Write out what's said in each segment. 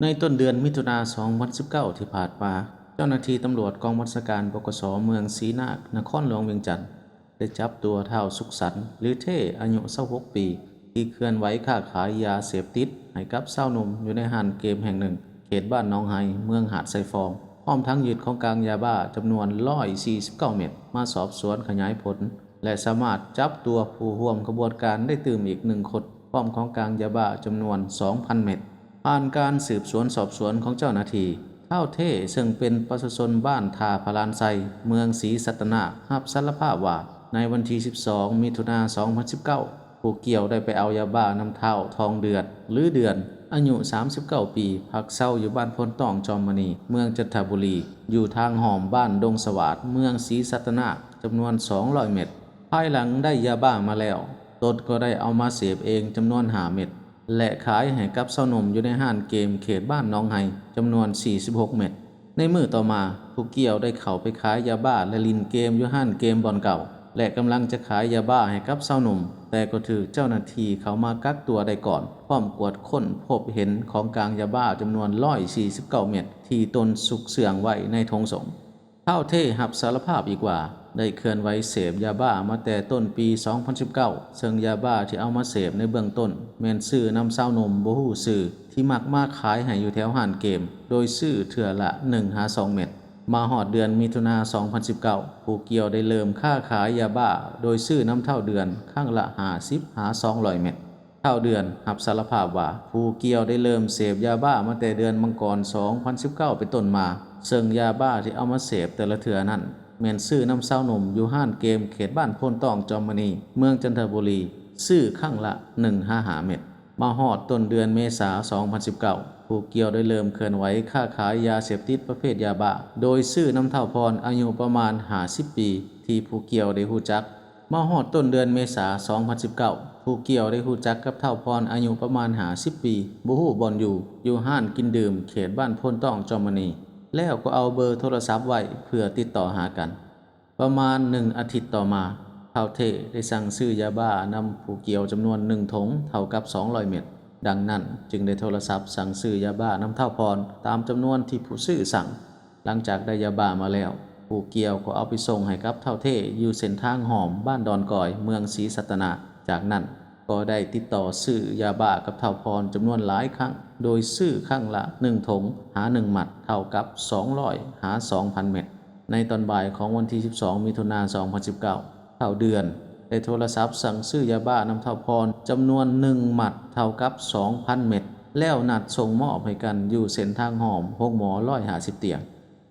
ໃນຕົ້ນເດືອນມິຖຸນາ ສອງພັນສິບເກົ້າ ທີ່ຜ່ານມາ, ເຈົ້າໜ້າທີ່ຕຳຫຼວດກອງບັນຊາການ ປກສ ເມືອງສີນາກ ນະຄອນຫຼວງວຽງຈັນ ໄດ້ຈັບຕົວທ້າວ ສຸກສັນ ຫຼື ເທ່ ອາຍຸ ຊາວຫົກປີ ທີ່ເຄື່ອນໄຫວຄ້າຂາຍຢາເສບຕິດໃຫ້ກັບຊາວໜຸ່ມຢູ່ໃນຮ້ານເກມແຫ່ງໜຶ່ງ ເຂດບ້ານໜອງໄຮ ເມືອງຫາດຊາຍຟອງ, ພ້ອມທັງຍຶດຂອງກາງຢາບ້າຈຳນວນ ໜຶ່ງຮ້ອຍສີ່ສິບເກົ້າ ເມັດ ມາສອບສວນຂະຫຍາຍຜົນ ແລະ ສາມາດຈັບຕົວຜູ້ຮ່ວມຂະບວນການໄດ້ຕື່ມອີກໜຶ່ງຄົນ ພ້ອມຂອງກາງຢາບ້າຈຳນວນ ສອງພັນ ເມັດ. ຜ່ານການສືບສວນສອບສວນຂອງເຈົ້າໜ້າທີ່, ທ້າວ ເທ່ ເຊິ່ງເປັນປະຊາຊົນບ້ານທ່າພະລານໄຊ ເມືອງສີສັດຕະນາກ ຮັບສາລະພາບວ່າ ໃນວັນທີ ສິບສອງ ມິຖຸນາ ສອງພັນສິບເກົ້າ ຜູ້ກ່ຽວໄດ້ໄປເອົາຢາບ້ານຳທ້າວ ທອງເດືອນ ຫຼື ເດືອນ ອາຍຸ ສາມສິບເກົ້າປີ ພັກເຊົາຢູ່ບ້ານໂພນຕ້ອງ ຈອມມະນີ ເມືອງຈັນທະບູລີ ຢູ່ທາງອ້ອມບ້ານດົງສະຫວາດ ເມືອງສີສັດຕະນາກ ຈຳນວນ ສອງຮ້ອຍ ເມັດ. ພາຍຫຼັງໄດ້ຢາບ້າມາແລ້ວ, ຕົນກໍໄດ້ເອົາມາເສບເອງຈຳນວນ ຫ້າ ເມັດ ແລະ ຂາຍໃຫ້ກັບຊາວໜຸ່ມຢູ່ໃນຮ້ານເກມເຂດບ້ານໜອງໄຮ ຈຳນວນ ສີ່ສິບຫົກ ເມັດ. ໃນມື້ຕໍ່ມາ, ຜູ້ກ່ຽວໄດ້ເຂົ້າໄປຂາຍຢາບ້າ ແລະ ຫຼິ້ນເກມຢູ່ຮ້ານເກມບ່ອນເກົ່າ ແລະ ກຳລັງຈະຂາຍຢາບ້າໃຫ້ກັບຊາວໜຸ່ມ, ແຕ່ກໍຖືກເຈົ້າໜ້າທີ່ເຂົ້າມາກັກຕົວໄດ້ກ່ອນ, ພ້ອມກວດຄົ້ນພົບເຫັນຂອງກາງຢາບ້າຈຳນວນ ໜຶ່ງຮ້ອຍສີ່ສິບເກົ້າ ເມັດ ທີ່ຕົນຊຸກເຊື່ອງໄວ້ໃນຖົງສົງ. ທ້າວ ເທ່ ຮັບສາລະພາບອີກວ່າ ໄດ້ເຄື່ອນໄຫວເສບຢາບ້າມາແຕ່ຕົ້ນປີ ສອງພັນສິບເກົ້າ ເຊິ່ງຢາບ້າທີ່ເອົາມາເສບໃນເບື້ອງຕົ້ນ ແມ່ນຊື້ນຳຊາວໜຸ່ມບໍ່ຮູ້ຊື່ ທີ່ມັກມາຂາຍໃຫ້ຢູ່ແຖວຮ້ານເກມ, ໂດຍຊື້ເທື່ອລະ ໜຶ່ງຫາສອງ ເມັດ. ມາຮອດເດືອນມິຖຸນາ ສອງພັນສິບເກົ້າ ຜູ້ກ່ຽວໄດ້ເລີ່ມຄ້າຂາຍຢາບ້າ ໂດຍຊື້ນຳທ້າວເດືອນ ຄັ້ງລະ ຫ້າສິບຫາສອງຮ້ອຍ ເມັດ. ທ້າວເດືອນຮັບສາລະພາບວ່າ ຜູ້ກ່ຽວໄດ້ເລີ່ມເສບຢາບ້າມາແຕ່ເດືອນມັງກອນ ສອງພັນສິບເກົ້າ ເປັນຕົ້ນມາ, ເຊິ່ງຢາບ້າທີ່ເອົາມາເສບແຕ່ລະເທື່ອນັ້ນ ແມ່ນຊື້ນຳຊາວໜຸ່ມຢູ່ຮ້ານເກມເຂດບ້ານໂພນຕ້ອງ ຈອມມະນີ ເມືອງຈັນທະບູລີ, ຊື້ຄັ້ງລະ ໜຶ່ງຫາຫ້າ ເມັດ. ມາຮອດຕົ້ນເດືອນເມສາ ສອງພັນສິບເກົ້າ ຜູ້ກ່ຽວໄດ້ເລີ່ມເຄື່ອນໄຫວຄ້າຂາຍຢາເສບຕິດປະເພດຢາບ້າ ໂດຍຊື້ນຳທ້າວພອນ ອາຍຸປະມານ ຫ້າສິບປີ ທີ່ຜູ້ກ່ຽວໄດ້ຮູ້ຈັກ. ມາຮອດຕົ້ນເດືອນເມສາ ສອງພັນສິບເກົ້າ ຜູ້ກ່ຽວໄດ້ຮູ້ຈັກກັບທ້າວພອນ ອາຍຸປະມານ ຫ້າສິບປີ ບໍ່ຮູ້ບ່ອນຢູ່, ຢູ່ຮ້ານກິນດື່ມເຂດບ້ານໂພນຕ້ອງ ຈອມມະນີ ແລ້ວກໍເອົາເບີໂທລະສັບໄວ້ເພື່ອຕິດຕໍ່ຫາກັນ. ປະມານໜຶ່ງອາທິດຕໍ່ມາ, ທ້າວ ເທ່ ໄດ້ສັ່ງຊື້ຢາບ້ານຳຜູ້ກ່ຽວຈຳນວນໜຶ່ງຖົງ ເທົ່າກັບ ສອງຮ້ອຍ ເມັດ. ດັ່ງນັ້ນ, ຈຶ່ງໄດ້ໂທລະສັບສັ່ງຊື້ຢາບ້ານຳທ້າວພອນ ຕາມຈຳນວນທີ່ຜູ້ຊື້ສັ່ງ. ຫຼັງຈາກໄດ້ຢາບ້າມາແລ້ວ, ຜູ້ກ່ຽວກໍເອົາໄປສົ່ງໃຫ້ກັບທ້າວ ເທ່ ຢູ່ເສັ້ນທາງອ້ອມບ້ານດອນກອຍ ເມືອງສີສັດຕະນາກ. ຈາກນັ້ນ, ກໍໄດ້ຕິດຕໍ່ຊື້ຢາບ້າກັບທ້າວພອນຈຳນວນຫຼາຍຄັ້ງ, ໂດຍຊື້ຄັ້ງລະໜຶ່ງຖົງຫາໜຶ່ງມັດ ເທົ່າກັບ ສອງຮ້ອຍຫາສອງພັນ ເມັດ. ໃນຕອນບ່າຍຂອງວັນທີ ສິບສອງ ມິຖຸນາ ສອງພັນສິບເກົ້າ, ທ້າວເດືອນໄດ້ໂທລະສັບສັ່ງຊື້ຢາບ້ານຳທ້າວພອນຈຳນວນໜຶ່ງມັດ ເທົ່າກັບ ສອງພັນ ເມັດ ແລ້ວນັດສົ່ງມອບໃຫ້ກັນຢູ່ເສັ້ນທາງອ້ອມໂຮງໝໍ ຮ້ອຍຫ້າສິບ ຕຽງ.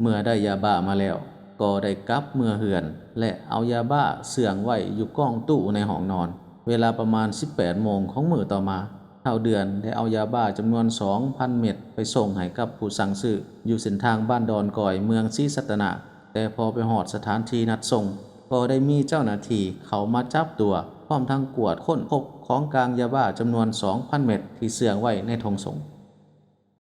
ເມື່ອໄດ້ຢາບ້າມາແລ້ວ, ກໍໄດ້ກັບເມືອເຮືອນ ແລະ ເອົາຢາບ້າເຊື່ອງໄວ້ຢູ່ກ້ອງຕູ້ໃນຫ້ອງນອນ. ເວລາປະມານ ສິບແປດໂມງຂອງມື້ຕໍ່ມາ, ທ້າວເດືອນໄດ້ເອົາຢາບ້າຈຳນວນ ສອງພັນ ເມັດ ໄປສົ່ງໃຫ້ກັບຜູ້ສັ່ງຊື້ ຢູ່ເສັ້ນທາງບ້ານດອນກອຍ ເມືອງສີສັດຕະນາກ. ແຕ່ພໍໄປຮອດສະຖານທີ່ນັດສົ່ງ, ກໍໄດ້ມີເຈົ້າໜ້າທີ່ເຂົ້າມາຈັບຕົວ, ພ້ອມທັງກວດຄົ້ນພົບຂອງກາງຢາບ້າຈຳນວນ ສອງພັນ ເມັດ ທີ່ເຊື່ອງໄວ້ໃນຖົງສົງ.